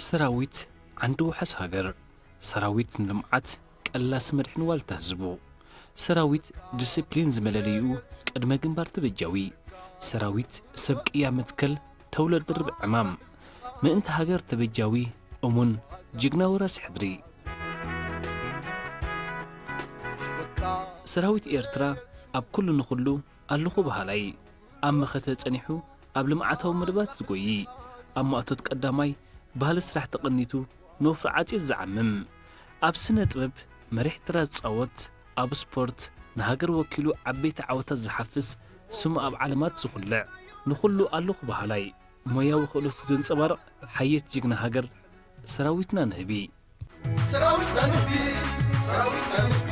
ሰራዊት ዓንዲ ውሓስ ሃገር። ሰራዊት ንልምዓት ቀላሲ መድሕን ዋልታ ህዝቡ። ሰራዊት ዲስፕሊን ዝመለለይኡ ቅድመ ግንባር ተበጃዊ። ሰራዊት ሰብ ቅያ መትከል ተውለድ ድርብ ዕማም። ምእንቲ ሃገር ተበጃዊ እሙን ጅግና ወራሲ ሕድሪ። ሰራዊት ኤርትራ ኣብ ኩሉ ንኹሉ ኣለኹ በሃላይ። ኣብ መኸተ ጸኒሑ ኣብ ልምዓታዊ መደባት ዝጎዪ። ኣብ ማእቶት ቀዳማይ ባህሊ ስራሕ ተቐኒቱ ንወፍሪ ዓጺድ ዝዓምም። ኣብ ስነ ጥበብ መሪሕ ተራ ዝጻወት፣ ኣብ ስፖርት ንሃገር ወኪሉ ዓበይቲ ዓወታት ዝሓፍስ፣ ስሙ ኣብ ዓለማት ዝኹልዕ፣ ንኹሉ ኣለኹ በሃላይ፣ ሞያዊ ክእለቱ ዘንጸባርቕ ሓየት ጅግና ሃገር ሰራዊትና ንህቢ። ሰራዊትና ንህቢ፣ ሰራዊትና ንህቢ፣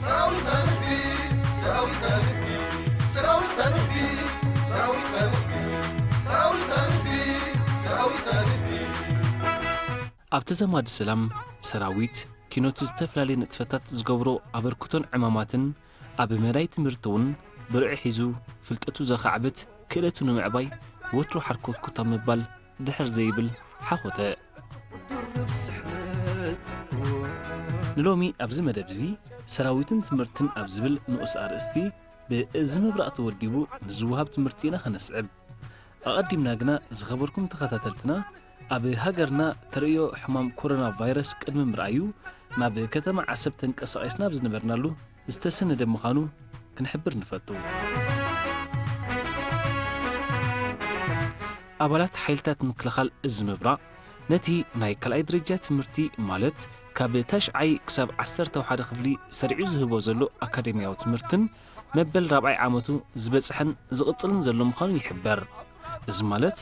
ሰራዊትና ንህቢ፣ ሰራዊትና ንህቢ፣ ሰራዊትና ንህቢ፣ ሰራዊትና ንህቢ፣ ሰራዊትና ንህቢ፣ ሰራዊትና ንህቢ። ኣብ ተዛማዲ ሰላም ሰራዊት ኪኖት ዝተፈላለዩ ንጥፈታት ዝገብሮ ኣበርክቶን ዕማማትን ኣብ መዳይ ትምህርቲ እውን ብርዒ ሒዙ ፍልጠቱ ዘኻዕብት ክእለቱ ንምዕባይ ወትሩ ሓርኮትኩት ኣብ ምባል ድሕር ዘይብል ሓኾተ። ድርብ ስሕለት። ንሎሚ ኣብዚ መደብ እዚ ሰራዊትን ትምህርትን ኣብ ዝብል ንኡስ ኣርእስቲ ብእዚ ምብራቕ ተወዲቡ ንዝወሃብ ትምህርቲ ኢና ከነስዕብ። ኣቐዲምና ግና ዝኸበርኩም ተኸታተልትና ኣብ ሃገርና ተርእዮ ሕማም ኮሮና ቫይረስ ቅድሚ ምርኣዩ ናብ ከተማ ዓሰብ ተንቀሳቒስና ኣብ ዝነበርናሉ ዝተሰነደ ምዃኑ ክንሕብር ንፈቱ። ኣባላት ሓይልታት ምክልኻል እዚ ምብራቕ ነቲ ናይ ካልኣይ ደረጃ ትምህርቲ ማለት ካብ ታሽዓይ ክሳብ ዓሰርተ ሓደ ክፍሊ ሰሪዑ ዝህቦ ዘሎ ኣካደምያዊ ትምህርትን መበል ራብዓይ ዓመቱ ዝበጽሐን ዝቕጽልን ዘሎ ምዃኑ ይሕበር። እዚ ማለት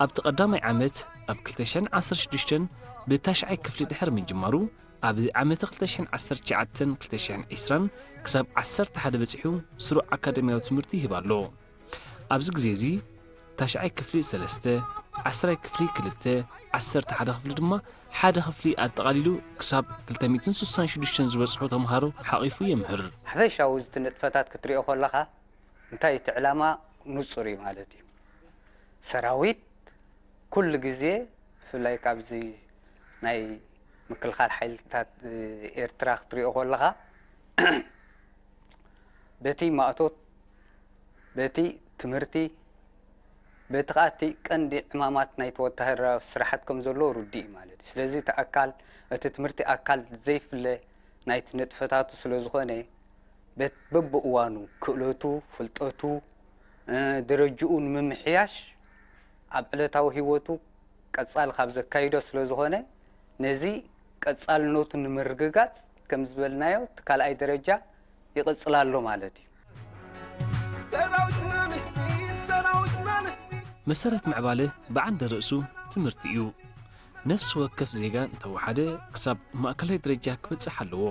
ኣብቲ ቀዳማይ ዓመት ኣብ ክልተ ሽሕን ዓሰርተ ሽዱሽተን ብታሽዓይ ክፍሊ ድሕሪ ምጅማሩ ኣብ ዓመተ ክልተ ሽሕን ዓሰርተ ትሽዓተን ክልተ ሽሕን ዕስራን ክሳብ ዓሰርተ ሓደ በጺሑ ስሩዕ ኣካደምያዊ ትምህርቲ ይህብ ኣሎ። ኣብዚ ግዜ እዚ ታሽዓይ ክፍሊ ሰለስተ፣ ዓስራይ ክፍሊ ክልተ፣ ዓሰርተ ሓደ ክፍሊ ድማ ሓደ ክፍሊ ኣጠቓሊሉ ክሳብ ክልተ ሚእትን ስሳን ሽዱሽተን ዝበጽሑ ተምሃሮ ሓቒፉ የምህር። ሓፈሻዊ እዚ ንጥፈታት ክትሪኦ ከለኻ እንታይ እቲ ዕላማ ንጹር እዩ ማለት እዩ። ሰራዊት ኩሉ ግዜ ብፍላይ ካብዚ ናይ ምክልኻል ሓይልታት ኤርትራ ክትሪኦ ከለኻ በቲ ማእቶት፣ በቲ ትምህርቲ፣ በቲ ከኣ እቲ ቀንዲ ዕማማት ናይቲ ወተሃደራዊ ስራሓት ከም ዘለዎ ርዱእ እዩ ማለት እዩ። ስለዚ እቲ ኣካል፣ እቲ ትምህርቲ ኣካል ዘይፍለ ናይቲ ንጥፈታቱ ስለ ዝኾነ፣ በት-፣ በብእዋኑ ክእለቱ፣ ፍልጠቱ፣ እ፣ ደረጅኡ ንምምሕያሽ ኣብ ዕለታዊ ህይወቱ ቀጻሊ ካብ ዘካይዶ ስለ ዝኾነ፣ ነዚ ቀጻልነቱ ንምርግጋጽ ከም ዝበልናዮ፣ እቲ ካልኣይ ደረጃ ይቕጽል ኣሎ ማለት እዩ። ሰራዊትና ንህቢ፣ ሰራዊትና ንህቢ። መሰረት ምዕባለ ብዓንደ ርእሱ ትምህርቲ እዩ። ነፍሲ ወከፍ ዜጋ እንተወሓደ ክሳብ ማእከላይ ደረጃ ክበጽሕ ኣለዎ።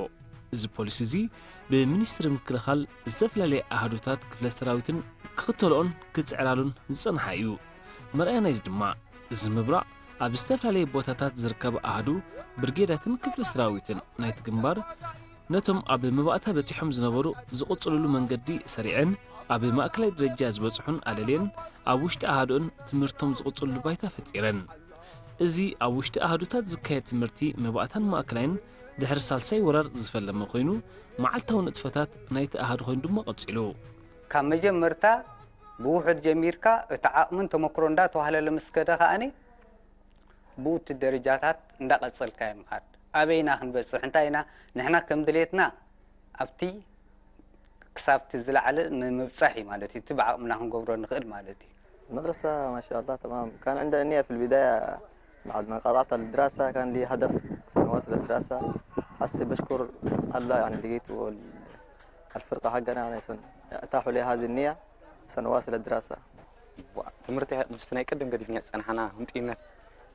እዚ ፖሊሲ እዚ ብሚኒስትሪ ምክልኻል ዝተፈላለየ ኣሃዱታት ክፍለ ሰራዊትን ክኽተልኦን ክጽዕራሉን ዝጸንሓ እዩ። መርኣያ ናይዚ ድማ፣ እዚ ምብራቕ ኣብ ዝተፈላለየ ቦታታት ዝርከባ ኣሃዱ ብርጌዳትን ክፍለ ሰራዊትን ናይቲ ግንባር ነቶም ኣብ መባእታ በጺሖም ዝነበሩ ዝቕጽልሉ መንገዲ ሰሪዐን ኣብ ማእከላይ ደረጃ ዝበጽሑን ኣለልየን ኣብ ውሽጢ ኣሃዱኡን ትምህርቶም ዝቕጽልሉ ባይታ ፈጢረን። እዚ ኣብ ውሽጢ ኣሃዱታት ዝካየድ ትምህርቲ መባእታን ማእከላይን ድሕሪ ሳልሳይ ወራር ዝፈለመ ኮይኑ፣ መዓልታዊ ንጥፈታት ናይቲ ኣሃዱ ኮይኑ ድማ ቀጺሉ። ካብ መጀመርታ ብውሑድ ጀሚርካ፣ እቲ ዓቕምን ተመክሮ እንዳተዋህለለ ምስ ከደ ከኣኒ፣ ብኡ እቲ ደረጃታት እንዳቐጸልካ እዩ ምኻድ። ኣበይ ኢና ክንበጽሕ? እንታይ ኢና ንሕና ከም ድሌትና ኣብቲ ክሳብቲ ዝለዓለ ንምብጻሕ እዩ ማለት እዩ። እቲ ብዓቕምና ክንገብሮ ንኽእል ማለት እዩ። المدرسة ما شاء الله تمام. كان عندنا نية في البداية بعد ما قطعت الدراسة، كان لي هدف سنواصل الدراسة. هسه بشكر الله، يعني، لقيت وال-، الفرقة حقنا، يعني، سن-، أتاحوا لي هذه النية سنواصل الدراسة. ትምህርቲ ምስቲ ናይ ቅድም ገዲፍናዮ ዝጸናሕና ህንጡይነት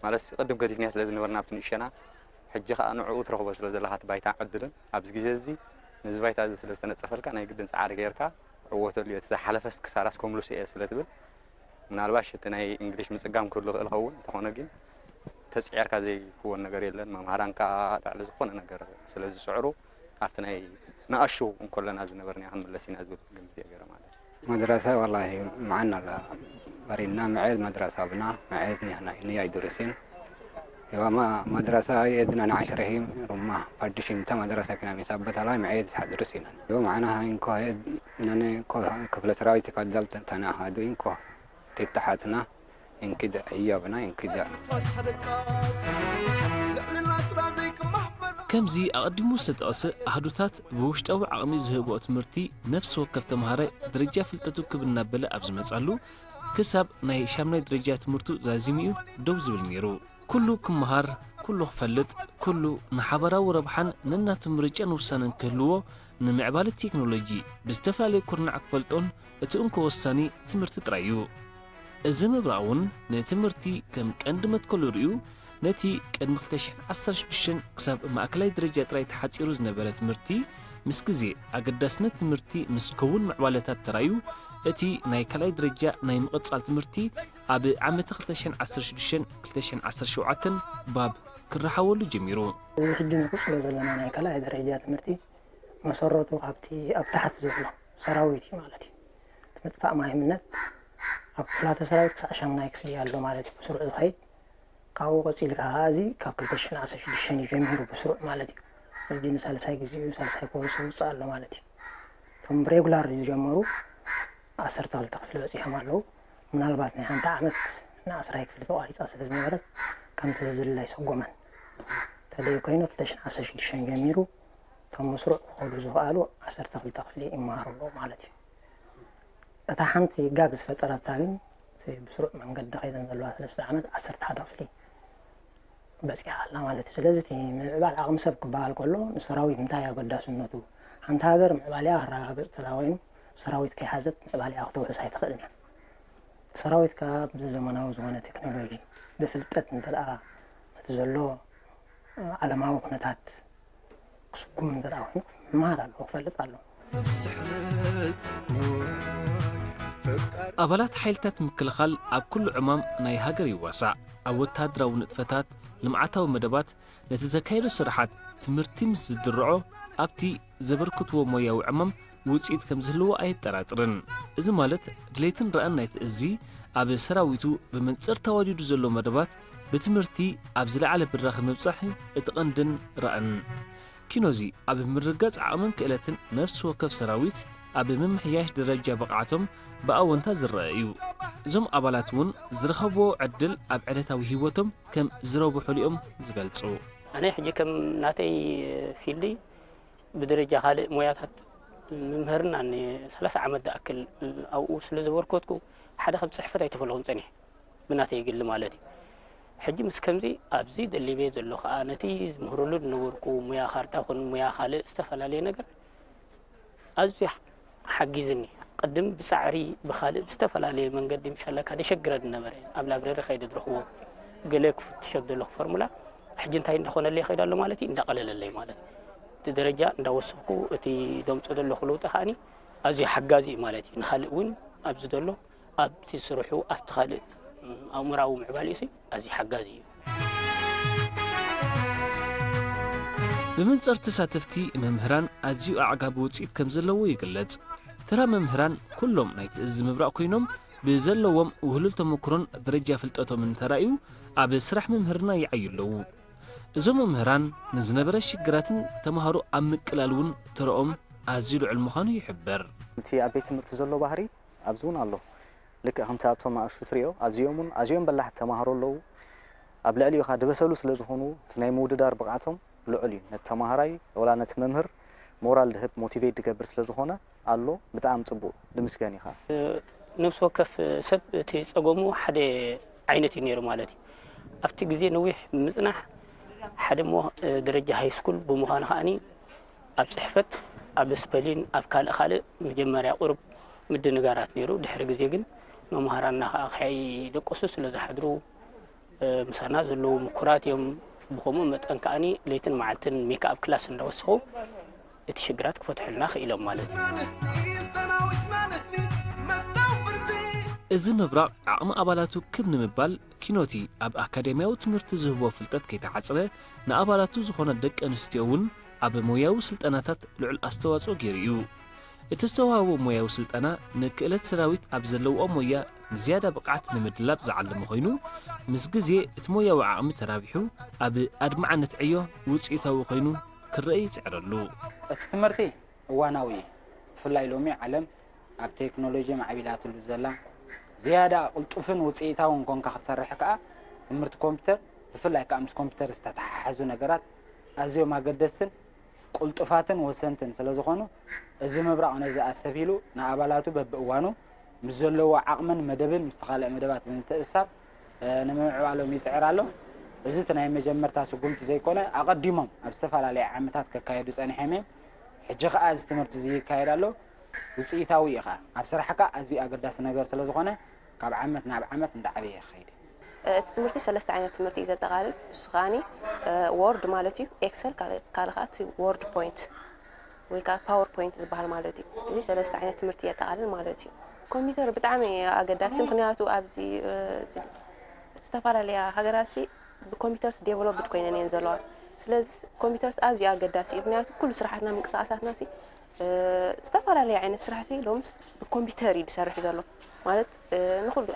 ማለት ቅድም ገዲፍናዮ ስለ ዝነበርና ኣብቲ ንእሸና፣ ሕጂ ከኣ ንዕኡ ትረኽቦ ስለ ዘለኻ እቲ ባይታ ዕድልን ኣብዚ ግዜ እዚ ነዚ ባይታ እዚ ስለ ዝተነጸፈልካ ናይ ግድን ጻዕሪ ጌርካ ዕወተሉ እየ። እቲ ዝሓለፈስ ክሳራስ ከምልሶ እየ ስለ ትብል ምናልባሽ እቲ ናይ እንግሊሽ ምጽጋም ክህሉ ይኽእል ይኸውን፣ እንተኾነ ግን ተጽዒርካ ዘይክወን ነገር የለን። መምሃራን ከኣ ልዕሊ ዝኾነ ነገር ስለ ዝጽዕሩ ኣብቲ ናይ ንኣሽቱ እንከለና ዝነበርና ክንምለስ ኢና ዝብል ግምት እየ ገይረ ማለት እዩ። مدرسة والله معنا لا برينا معيد مدرسة بنا معيد نحن نيا يدرسين يوما مدرسة يدنا نعشرهم رمى فردشين تا مدرسة كنا مسبت لا معيد حدرسين. يوم أنا هاي إنكو هيد نني كو كفل سراوي تقدل تنا هادو إنكو تتحتنا إنكدا إيابنا إنكدا. ከምዚ ኣቐዲሙ ዝተጠቕሰ ኣህዱታት ብውሽጣዊ ዓቕሚ ዝህብኦ ትምህርቲ ነፍሲ ወከፍ ተምሃራይ ደረጃ ፍልጠቱ ክብ እናበለ ኣብ ዝመጻሉ ክሳብ ናይ ሻምናይ ደረጃ ትምህርቱ ዛዚሙ እዩ ደው ዝብል ነይሩ። ኩሉ ክመሃር፣ ኩሉ ክፈልጥ፣ ኩሉ ንሓባራዊ ረብሓን ነናቱ ምርጫን ውሳነን ክህልዎ ንምዕባለ ቴክኖሎጂ ብዝተፈላለየ ኩርናዕ ክፈልጦን እቲ እንኮ ወሳኒ ትምህርቲ ጥራይ እዩ። እዚ ምብራቕ እውን ንትምህርቲ ከም ቀንዲ መትከሉ ርእዩ ነቲ ቅድሚ ክልተ ሽሕን ዓሰርተ ሽዱሽተን ክሳብ ማእከላይ ደረጃ ጥራይ ተሓጺሩ ዝነበረ ትምህርቲ ምስ ግዜ ኣገዳስነት ትምህርቲ ምስ ከውን ምዕባለታት ተራእዩ እቲ ናይ ካልኣይ ደረጃ ናይ ምቕጻል ትምህርቲ ኣብ ዓመተ ክልተ ሽሕን ዓሰርተ ሽዱሽተን ክልተ ሽሕን ዓሰርተ ሸውዓተን ባብ ክረሓወሉ ጀሚሩ። እዚ ሕጂ ንቕጽሎ ዘለና ናይ ካልኣይ ደረጃ ትምህርቲ መሰረቱ ካብቲ ኣብ ታሕቲ ዘሎ ሰራዊት እዩ ማለት እዩ። እቲ ምጥፋእ ማይምነት ኣብ ክፍላተ ሰራዊት ክሳዕ ሻምናይ ክፍሊ ኣሎ ማለት እዩ ብስሩዕ ዝኸይድ። ካብኡ ቀፂልካ ከዓ እዚ ካብ ክልተ ሽሕን ዓሰርተ ሽዱሽተን እዩ ጀሚሩ ብስሩዕ ማለት እዩ። ሕጂ ንሳልሳይ ግዜኡ ሳልሳይ ኮርስ ይውፅእ ኣሎ ማለት እዩ። እቶም ብሬጉላር ዝጀመሩ ዓሰርተ ክልተ ክፍሊ በፂሖም ኣለዉ። ምናልባት ናይ ሓንቲ ዓመት ንዓስራይ ክፍሊ ተቋሪፃ ስለ ዝነበረት ከምቲ ዝድለ ኣይሰጎመን። እንተደይ ኮይኑ ክልተ ሽሕን ዓሰርተ ሽዱሽተን ጀሚሩ እቶም መስሩዕ ክኸዱ ዝኽኣሉ ዓሰርተ ክልተ ክፍሊ ይመሃሩ ኣለዉ ማለት እዩ። እታ ሓንቲ ጋግ ዝፈጠረታ ግን እቲ ብስሩዕ መንገዲ ከይደን ዘለዋ ሰለስተ ዓመት ዓሰርተ ሓደ ክፍሊ በፂሓ ኣላ ማለት እዩ። ስለዚ እቲ ምምዕባል ዓቕሚ ሰብ ክበሃል ከሎ ንሰራዊት እንታይ ኣገዳስነቱ ሓንቲ ሃገር ምዕባሊኣ ክረጋገፅ ተላ ኮይኑ ሰራዊት ከይሓዘት ምዕባሊኣ ክተውሕስ ኣይትኽእልን እያ። እቲ ሰራዊት ከዓ ብዘመናዊ ዝኾነ ቴክኖሎጂ ብፍልጠት እንተ ደኣ ነቲ ዘሎ ዓለማዊ ኩነታት ክስጉም እንተ ደኣ ኮይኑ ክመሃር ኣለዎ ክፈልጥ ኣለዎ። ኣባላት ሓይልታት ምክልኻል ኣብ ኩሉ ዕማም ናይ ሃገር ይዋሳእ። ኣብ ወተሃደራዊ ንጥፈታት፣ ልምዓታዊ መደባት፣ ነቲ ዘካየዶ ስራሓት ትምህርቲ ምስ ዝድርዖ ኣብቲ ዘበርክትዎ ሞያዊ ዕማም ውፅኢት ከም ዝህልዎ ኣየጠራጥርን። እዚ ማለት ድሌትን ራእን ናይቲ እዚ ኣብ ሰራዊቱ ብመንፅር ተዋዲዱ ዘሎ መደባት ብትምህርቲ ኣብ ዝለዓለ ብራኸ ምብፃሕ እቲ ቐንድን ራእን። ኪኖዚ ኣብ ምርግጋፅ ዓቕምን ክእለትን ነፍሲ ወከፍ ሰራዊት ኣብ ምምሕያሽ ደረጃ ብቕዓቶም ብኣወንታ ዝረአ እዩ። እዞም ኣባላት እውን ዝረኸብዎ ዕድል ኣብ ዕለታዊ ህይወቶም ከም ዝረብሑሉ እዮም ዝገልፁ። ኣነ ሕጂ ከም ናተይ ፊልዲ ብደረጃ ካልእ ሞያታት ምምህርና ንሰላሳ ዓመት ዝኣክል ኣብኡ ስለ ዘበርከትኩ ሓደ ከም ፅሕፈት ኣይተፈለኹን ፀኒሐ ብናተይ ግሊ ማለት እዩ። ሕጂ ምስ ከምዚ ኣብዚ ደሊበ ዘሎ ከዓ ነቲ ዝምህረሉ ዝነበርኩ ሙያ ካርታ ኮን ሙያ ካልእ ዝተፈላለየ ነገር ኣዝዩ ሓጊዝኒ። ቅድም ብፃዕሪ ብኻልእ ብዝተፈላለየ መንገዲ ምሻለካ ደሸግረ ዝነበረ ኣብ ላብረሪ ከይደ ዝረኽቦ ገለ ክፍትሸ ዘለኹ ፎርሙላ ሕጂ እንታይ እንዳኾነለይ ይኸይድ ኣሎ ማለት እዩ እንዳቐለለለይ ማለት እቲ ደረጃ እንዳወሰኽኩ እቲ ደምፆ ዘለኹ ለውጢ ከዓኒ ኣዝዩ ሓጋዚ እዩ ማለት እዩ ንኻልእ እውን ኣብዚ ዘሎ ኣብቲ ስርሑ ኣብቲ ካልእ ኣእምራዊ ምዕባሊኡ ሲ ኣዝዩ ሓጋዚ እዩ። ብመንፅር ተሳተፍቲ መምህራን ኣዝዩ ኣዕጋቢ ውፅኢት ከም ዘለዎ ይግለፅ። ተራ መምህራን ኩሎም ናይቲ እዚ ምብራቕ ኮይኖም ብዘለዎም ውህሉል ተመክሮን ደረጃ ፍልጠቶምን ተራእዩ ኣብ ስራሕ ምምህርና ይዓዩ ኣለዉ። እዞም መምህራን ንዝነበረ ሽግራትን ተምሃሮ ኣብ ምቅላል እውን ተረኦም ኣዝዩ ልዑል ምዃኑ ይሕበር። እቲ ኣብ ቤት ትምህርቲ ዘሎ ባህሪ ኣብዚ እውን ኣሎ። ልክዕ ከምቲ ኣብቶም ኣእሹ ትሪኦ ኣብዚኦም እውን ኣዝዮም በላሕቲ ተምሃሮ ኣለዉ። ኣብ ልዕሊኡ ኸዓ ድበሰሉ ስለ ዝኾኑ እቲ ናይ ምውድዳር ብቕዓቶም ልዑል እዩ። ነቲ ተምሃራይ ወላ ነቲ መምህር ሞራል ድህብ ሞቲቬት ድገብር ስለ ዝኾነ ኣሎ። ብጣዕሚ ፅቡቕ ድምስገን እዩ ኸዓ። ነብሲ ወከፍ ሰብ እቲ ፀገሙ ሓደ ዓይነት እዩ ነይሩ ማለት እዩ። ኣብቲ ግዜ ነዊሕ ምፅናሕ ሓደ እሞ ደረጃ ሃይ ስኩል ብምዃኑ ከዓኒ ኣብ ፅሕፈት ኣብ ስፐሊን ኣብ ካልእ ካልእ መጀመርያ ቁሩብ ምድንጋራት ነይሩ። ድሕሪ ግዜ ግን መምሃራንና ከዓ ከይደቀሱ ስለ ዝሓድሩ ምሳና ዘለዉ ምኩራት እዮም። ብኸምኡ መጠን ከዓኒ ለይትን መዓልትን ሜክኣፕ ክላስ እንዳወሰኹ እቲ ሽግራት ክፈትሑልና ክኢሎም ማለት እዩ። እዚ ምብራቕ ዓቕሚ ኣባላቱ ክብ ንምባል ኪኖቲ ኣብ ኣካዳሚያዊ ትምህርቲ ዝህቦ ፍልጠት ከይተዓጽረ ንኣባላቱ ዝኾነ ደቂ ኣንስትዮ እውን ኣብ ሞያዊ ስልጠናታት ልዑል ኣስተዋጽኦ ገይሩ እዩ። እቲ ዝተዋህቦ ሞያዊ ስልጠና ንክእለት ሰራዊት ኣብ ዘለውኦ ሞያ ንዝያዳ ብቕዓት ንምድላብ ዝዓለመ ኮይኑ፣ ምስ ግዜ እቲ ሞያዊ ዓቕሚ ተራቢሑ ኣብ ኣድማዕነት ዕዮ ውፅኢታዊ ኮይኑ ክረአ ይፅዕረሉ። እቲ ትምህርቲ እዋናዊ እዩ። ብፍላይ ሎሚ ዓለም ኣብ ቴክኖሎጂ ማዕቢላትሉ ዘላ ዝያዳ ቅልጡፍን ውፅኢታውን ኮንካ ክትሰርሕ ከኣ ትምህርቲ ኮምፒውተር ብፍላይ ከኣ ምስ ኮምፒውተር ዝተተሓሓዙ ነገራት ኣዝዮም ኣገደስትን ቅልጡፋትን ወሰንትን ስለ ዝኾኑ፣ እዚ ምብራቕ ነዚ ኣስተብሂሉ ንኣባላቱ በብእዋኑ ምስ ዘለዎ ዓቕምን መደብን ምስቲ ካልእ መደባት ብምትእስሳር ንምምዕባሎም ይጽዕር ኣሎ። እዚ እቲ ናይ መጀመርታ ስጉምቲ ዘይኮነ፣ ኣቐዲሞም ኣብ ዝተፈላለየ ዓመታት ከካየዱ ጸኒሖም እዮም። ሕጂ ከኣ እዚ ትምህርቲ እዚ ይካየድ ኣሎ። ውጽኢታዊ እዩ ከኣ። ኣብ ስራሕካ ኣዝዩ ኣገዳሲ ነገር ስለ ዝኾነ፣ ካብ ዓመት ናብ ዓመት እንዳዓበየ ይኸይድ። እቲ ትምህርቲ ሰለስተ ዓይነት ትምህርቲ እዩ ዘጠቓልል። እሱ ከኣኒ ወርድ ማለት እዩ፣ ኤክሰል፣ ካልእ ካልእ ከኣ እቲ ወርድ ፖይንት ወይ ከዓ ፓወር ፖይንት ዝበሃል ማለት እዩ። እዚ ሰለስተ ዓይነት ትምህርቲ የጠቓልል ማለት እዩ። ኮምፒውተር ብጣዕሚ ኣገዳሲ፣ ምክንያቱ ኣብዚ ዝተፈላለያ ሃገራት ሲ ብኮምፒውተርስ ዴቨሎፕድ ኮይነን እየን ዘለዋ። ስለዚ ኮምፒውተርስ ኣዝዩ ኣገዳሲ እዩ፣ ምክንያቱ ኩሉ ስራሓትና ምንቅስቃሳትና ሲ ዝተፈላለየ ዓይነት ስራሕ ሲ ሎምስ ብኮምፒውተር እዩ ዝሰርሕ ዘሎ ማለት ንኩሉ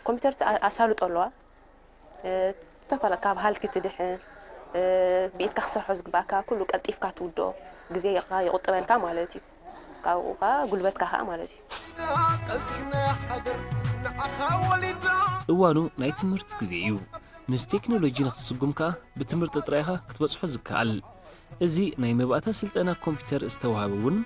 ኮምፒውተር ኣሳልጦ ኣለዋ። ተፋላ ካብ ሃልኪ ትድሕን ብኢድካ ክሰርሖ ዝግባእካ ኩሉ ቀልጢፍካ ትውድኦ ግዜ ይቑጥበልካ ማለት እዩ። ካብኡ ከዓ ጉልበትካ ከዓ ማለት እዩ። እዋኑ ናይ ትምህርቲ ግዜ እዩ። ምስ ቴክኖሎጂ ንክትስጉም ከዓ ብትምህርቲ ጥራይኻ ክትበፅሖ ዝከኣል። እዚ ናይ መባእታ ስልጠና ኮምፒውተር ዝተዋህበ እውን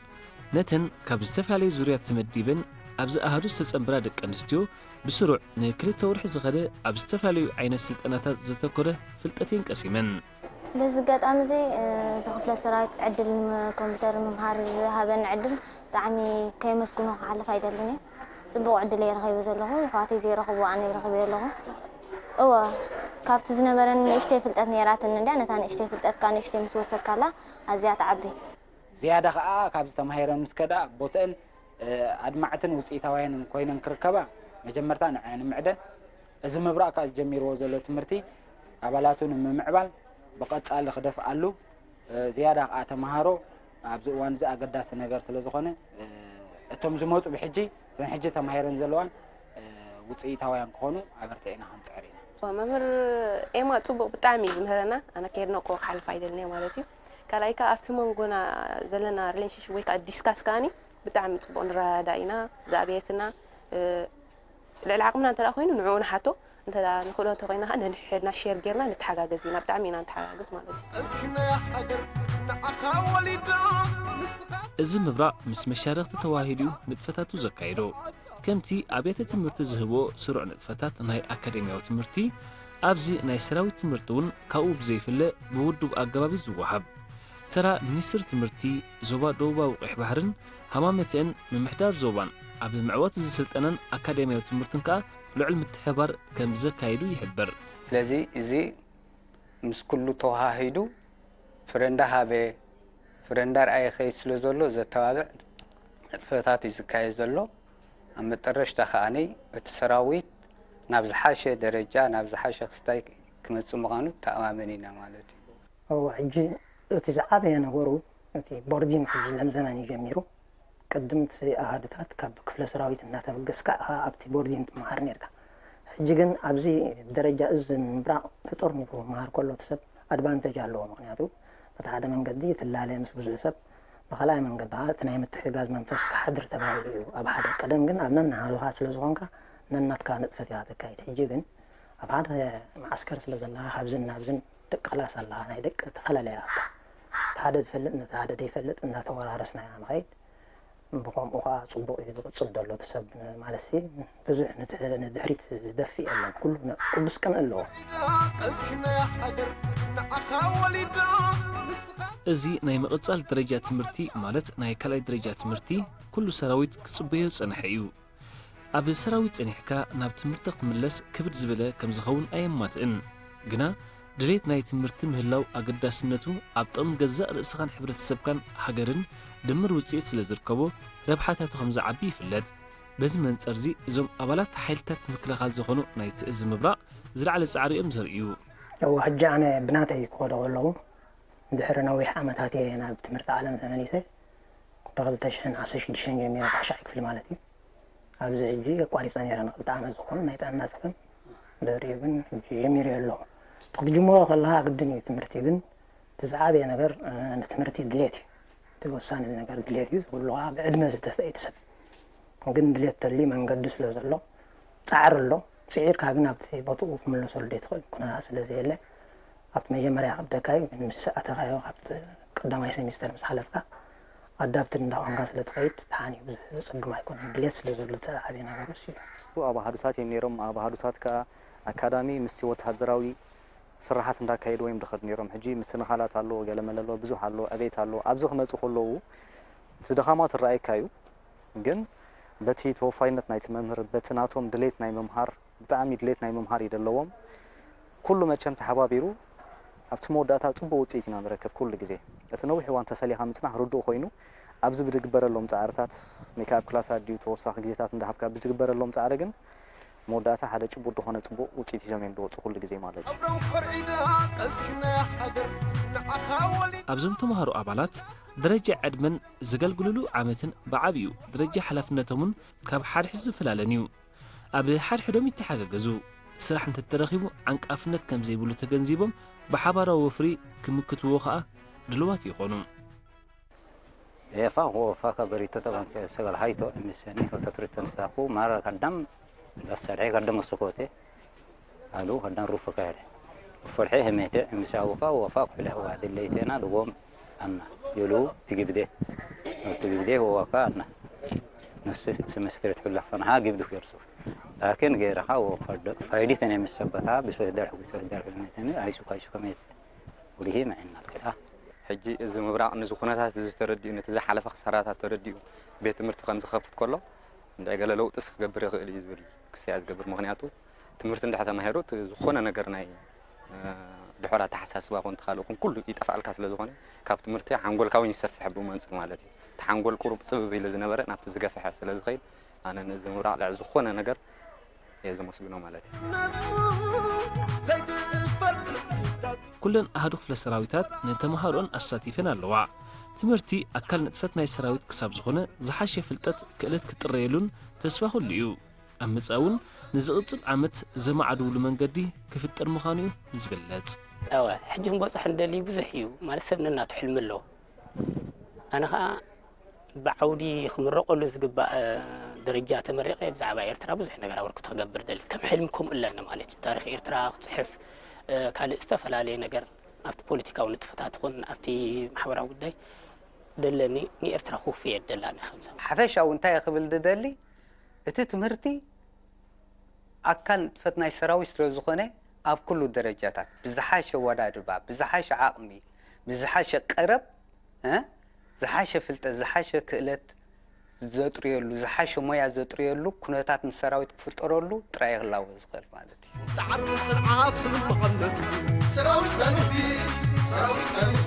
ነተን ካብ ዝተፈላለዩ ዙርያት ተመዲበን ኣብዚ ኣሃዱ ዝተጸንብራ ደቂ ኣንስትዮ ብስሩዕ ንክልተ ወርሒ ዝኸደ ኣብ ዝተፈላለዩ ዓይነት ስልጠናታት ዘተኮረ ፍልጠት እየን ቀሲመን። በዚ ኣጋጣሚ እዚ እዚ ክፍለ ሰራዊት ዕድል ኮምፒውተር ንምምሃር ዝሃበኒ ዕድል ብጣዕሚ ከየመስግኖ ክሓልፍ ኣይደልን እየ። ፅቡቕ ዕድል እየ ረኺበ ዘለኹ፣ ኣሕዋተይ ዘይረኽብዎ ኣነ ረኺበዮ ኣለኹ። እወ ካብቲ ዝነበረኒ ንእሽተይ ፍልጠት ነይራትኒ እንድያ፣ ነታ ንእሽተይ ፍልጠት ከዓ ንእሽተይ ምስ ወሰድካላ ኣዝያ ትዓቢ። ዝያዳ ከኣ ካብዚ ተማሂረን ምስ ከዳ ቦተአን ኣድማዕትን ውፅኢታውያንን ኮይነን ክርከባ መጀመርታ ንዐን ምዕደን። እዚ ምብራቕ ከኣ ዝጀሚርዎ ዘሎ ትምህርቲ ኣባላቱ ንምምዕባል ብቐጻሊ ክደፍኣሉ ዝያዳ ከኣ ተምሃሮ ኣብዚ እዋን እዚ ኣገዳሲ ነገር ስለ ዝኾነ እቶም ዝመፁ ብሕጂ እተን ሕጂ ተማሂረን ዘለዋን ውፅኢታውያን ክኾኑ ኣበርቲዕና ክንፅዕር ኢና። መምህር ኤማ ፅቡቕ ብጣዕሚ እዩ ዝምህረና። ኣነ ከየድነቆ ክሓልፍ ኣይደልን እየ ማለት እዩ። ካልኣይ ከዓ ኣብቲ መንጎና ዘለና ሪሌሽንሽፕ ወይ ከዓ ዲስካስ ከዓኒ ብጣዕሚ ፅቡቕ ንረዳዳ ኢና። ዝኣበየትና ልዕሊ ዓቕምና እንተ ኮይኑ ንዕኡ ንሓቶ እንተ ንኽእሎ እንተ ኮይና ከዓ ነንሕድና ሼር ጌርና ንተሓጋገዝ ኢና። ብጣዕሚ ኢና ንተሓጋግዝ ማለት እዩ። ቀሲና ሃገር ንዓኻ ወሊዳ ንስኻ እዚ ምብራቕ ምስ መሻርኽቲ ተዋሂዱ ንጥፈታቱ ዘካይዶ። ከምቲ ኣብያተ ትምህርቲ ዝህብኦ ስሩዕ ንጥፈታት ናይ ኣካደምያዊ ትምህርቲ፣ ኣብዚ ናይ ሰራዊት ትምህርቲ እውን ካብኡ ብዘይፍለ ብውዱብ ኣገባብ እዩ ዝወሃብ። ተራ ሚኒስትሪ ትምህርቲ ዞባ ደቡባዊ ቀይሕ ባሕርን ሃማመተአን ምምሕዳር ዞባን ኣብ ምዕዋት እዚ ስልጠናን ኣካደምያዊ ትምህርትን ከኣ ልዑል ምትሕብባር ከም ዘካየዱ ይሕበር። ስለዚ እዚ ምስ ኩሉ ተወሃሂዱ ፍረ እንዳሃበ ፍረ እንዳርኣየ ይኸይድ ስለ ዘሎ ዘተባብዕ ንጥፈታት እዩ ዝካየድ ዘሎ። ኣብ መጠረሽታ ከኣኒ እቲ ሰራዊት ናብ ዝሓሸ ደረጃ ናብ ዝሓሸ ክስታይ ክመፅእ ምዃኑ ተኣማመን ኢና ማለት እዩ። እወ ሕጂ እቲ ዝዓበየ ነገሩ እቲ ቦርዲን ሕጂ ለምዘመን እዩ ጀሚሩ። ቅድም እቲ ኣሃዱታት ካብ ክፍለ ሰራዊት እናተበገስካ ኢኻ ኣብቲ ቦርዲን ትመሃር ነርካ። ሕጂ ግን ኣብዚ ደረጃ እዚ ምብራቕ ተጠርኒፉ ክመሃር ከሎ እቲ ሰብ ኣድቫንተጅ ኣለዎ። ምኽንያቱ በቲ ሓደ መንገዲ ትላለ ምስ ብዙሕ ሰብ፣ ብኻልኣይ መንገዲ ከዓ እቲ ናይ ምትሕግጋዝ መንፈስ ክሓድር ተባሂሉ እዩ ኣብ ሓደ። ቀደም ግን ኣብ ነናሃሉኻ ስለ ዝኾንካ ነናትካ ንጥፈት ኢኻ ተካይድ። ሕጂ ግን ኣብ ሓደ መዓስከር ስለ ዘለኻ ካብዝን ናብዝን ደቂ ክላስ ኣለኻ፣ ናይ ደቂ ዝተፈላለያ ኣካ እቲ ሓደ ዝፈልጥ ነቲ ሓደ ዘይፈልጥ እናተወራረስና ኢና ንኸይድ። ብኸምኡ ከዓ ፅቡቕ እዩ ዝቕፅል ዘሎ እቲ ሰብ ማለት ሲ ብዙሕ ንድሕሪት ዝደፍእ የለን፣ ኩሉ ቅዱስ ቅንኢ ኣለዎ። እዚ ናይ ምቕፃል ደረጃ ትምህርቲ ማለት ናይ ካልኣይ ደረጃ ትምህርቲ ኩሉ ሰራዊት ክፅበዮ ዝፀንሐ እዩ። ኣብ ሰራዊት ጸኒሕካ ናብ ትምህርቲ ክትምለስ ክብድ ዝበለ ከም ዝኸውን ኣየማትእን። ግና ድሌት ናይ ትምህርቲ ምህላው ኣገዳስነቱ ኣብ ጥቕሚ ገዛእ ርእስኻን ሕብረተሰብካን ሃገርን ድምር ውጽኢት ስለ ዝርከቦ ረብሓታቱ ከም ዝዓቢ ይፍለጥ። በዚ መንጸርዚ እዞም ኣባላት ሓይልታት ምክልኻል ዝኾኑ ናይቲ እዚ ምብራቕ ዝለዓለ ጻዕሪ እዮም ዘርእዩ። እወ ሕጂ ኣነ ብናተይ ክኸዶ ከለኹ ድሕሪ ነዊሕ ዓመታት እየ ናብ ትምህርቲ ዓለም ተመሊሰ። ብ ክልተ ሽሕን ዓሰርተ ሽዱሽተን ጀሚረ፣ ታሽዓይ ክፍሊ ማለት እዩ። ኣብዚ ሕጂ ኣቋሪጸ ነይረ ንክልተ ዓመት ዝኾኑ ናይ ጥዕና ጸገም ደሪኡ ግን ሕጂ ጀሚሩ ኣሎ። ክትጅምሮ ከለኻ ግድን እዩ ትምህርቲ፣ ግን እቲ ዝዓበየ ነገር፣ እ፣ ንትምህርቲ ድሌት እዩ። እቲ ወሳኒ ነገር ድሌት እዩ። ኩሉ ከዓ ብዕድመ ዝተፈ እዩ ሰብ። ግን ድሌት ተልዩ መንገዲ ስለ ዘሎ፣ ጻዕሪ ኣሎ። ጽዒርካ ግን ኣብቲ ቦትኡ ክትምለሰሉ ዘይትኽእል ኩነታት ስለ ዘየለ፣ ኣብቲ መጀመርያ ክብደካ እዩ፣ ግን ምስ ኣተኻዮ፣ ካብቲ ቀዳማይ ሴሚስተር ምስ ሓለፍካ፣ ኣዳፕትድ እንዳኾንካ ስለ ትኸይድ፣ ደሓን እዩ፣ ብዙሕ ዘጸግም ኣይኮነን። ድሌት ስለ ዘሎ፣ እቲ ዓብዪ ነገር እሱ እዩ። ኣብ ኣሃዱታት እዮም ነይሮም። ኣብ ኣሃዱታት ከኣ ኣካዳሚ ምስቲ ወተሃደራዊ ስራሓት እንዳካየዱ እዮም ድኸዱ ነይሮም። ሕጂ ምስንኻላት ኣሎ፣ ገለመለ ኣሎ፣ ብዙሕ ኣሎ፣ ዕቤት ኣሎ። ኣብዚ ክመጹ ከለዉ እቲ ድኻማት ይረኣየካ እዩ። ግን በቲ ተወፋይነት ናይቲ መምህር፣ በቲ ናቶም ድሌት ናይ ምምሃር፣ ብጣዕሚ ድሌት ናይ ምምሃር እዩ ዘለዎም። ኩሉ መቸም ተሓባቢሩ ኣብቲ መወዳእታ ጽቡቕ ውጽኢት ኢና ንረክብ ኩሉ ግዜ። እቲ ነዊሕ እዋን ተፈሊኻ ምጽናሕ ርዱእ ኮይኑ፣ ኣብዚ ብዝግበረሎም ጻዕርታት፣ ሜክኣፕ ክላሳት ድዩ፣ ተወሳኺ ግዜታት እንዳሃብካ ብዝግበረሎም ጻዕሪ ግን መወዳእታ ሓደ ጭቡጥ ዝኾነ ጽቡቕ ውጽኢት ሒዞም እዮም ዝወጹ ኩሉ ግዜ ማለት እዩ። ኣብረን ኮርዒዳ ቀሲና ሃገር ንዓኻ ወሊዳ። ኣብዞም ተምሃሮ ኣባላት ደረጃ ዕድመን ዘገልግሉሉ ዓመትን ብዓቢኡ ደረጃ ሓላፍነቶምን ካብ ሓድሕድ ዝፈላለን እዩ። ኣብ ሓድሕዶም ይተሓጋገዙ። ስራሕ እንተተረኺቡ ዓንቃፍነት ከም ዘይብሉ ተገንዚቦም ብሓባራዊ ወፍሪ ክምክትዎ ኸኣ ድልዋት ይኾኑ። Efa ho fa ka berita taban ke sagal haito emiseni ho tatriten saku mara kadam dasar he kadam sukote alu kadam rufa kare. Farhe hemete emisa ho ka ho fa kule ho adilitena dugom anna yulu tigibde. Tigibde ho ka anna. Nus semester tulla fan ha gibdu yersu. Lakin gera ha ho faydi tene misabata biso dar hu biso dar hu metene aisu kaisu kamete. ውሪሂ መዒና ልክዓ። ሕጂ እዚ ምብራቕ ነዚ ኩነታት እዚ ተረዲኡ፣ ነቲ ዝሓለፈ ክሳራታት ተረዲኡ ቤት ትምህርቲ ከም ዝኸፍት ከሎ እንድዒ ገለ ለውጥስ ክገብር ይኽእል እዩ ዝብል ክስያ ዝገብር። ምኽንያቱ ትምህርቲ እንድሕር ተማሂሩ እቲ ዝኾነ ነገር ናይ ድሖር ኣተሓሳስባ ኮን ተኻልእ ኮን ኩሉ ይጠፍኣልካ ስለ ዝኾነ ካብ ትምህርቲ ሓንጎልካ እውን ይሰፍሕ ብኡ መንፅር ማለት እዩ። እቲ ሓንጎል ቁሩብ ፅብብ ኢሉ ዝነበረ ናብቲ ዝገፍሐ ስለ ዝኸይድ ኣነ ነዚ ምብራቕ ልዕሊ ዝኾነ ነገር እየ ዘመስግኖ ማለት እዩ። ኩለን ኣሃዱ ክፍለ ሰራዊታት ንተምሃሮኦን ኣሳቲፈን ኣለዋ። ትምህርቲ ኣካል ንጥፈት ናይ ሰራዊት ክሳብ ዝኾነ ዝሓሸ ፍልጠት፣ ክእለት ክጥረየሉን ተስፋ ኩሉ እዩ። ኣብ መጻኢ እውን ንዝቕጽል ዓመት ዘማዕድውሉ መንገዲ ክፍጠር ምዃኑ እዩ ዝግለጽ። እወ፣ ሕጂ ክንበጽሖ ንደሊ ብዙሕ እዩ ማለት ሰብ ነናቱ ሕልሚ ኣለዎ። ኣነ ኸኣ ብዓውዲ ክምረቐሉ ዝግባእ ደረጃ ተመሪቐ ብዛዕባ ኤርትራ ብዙሕ ነገር ኣበርክቶ ክገብር ደሊ ከም ሕልሚ ከምኡ ኣለኒ ማለት እዩ። ታሪኽ ኤርትራ ክጽሕፍ ካልእ ዝተፈላለየ ነገር ኣብቲ ፖለቲካዊ ንጥፈታት ይኹን ኣብቲ ማሕበራዊ ጉዳይ ደለኒ ንኤርትራ ክውፍየ ደላኒ ከምሰብ። ሓፈሻዊ እንታይ ክብል ዝደሊ እቲ ትምህርቲ ኣካል ንጥፈት ናይ ሰራዊት ስለ ዝኾነ ኣብ ኩሉ ደረጃታት ብዝሓሸ ኣወዳድባ፣ ብዝሓሸ ዓቕሚ፣ ብዝሓሸ ቀረብ፣ ዝሓሸ ፍልጠት፣ ዝሓሸ ክእለት ዘጥርየሉ፣ ዝሓሸ ሞያ ዘጥርየሉ ኩነታት ንሰራዊት ክፍጠረሉ ጥራይ ክላቦ ዝኽእል ማለት እዩ። ጻዕርን ጽንዓትን መቐነቱ ሰራዊትና ንቢ ሰራዊትና ንቢ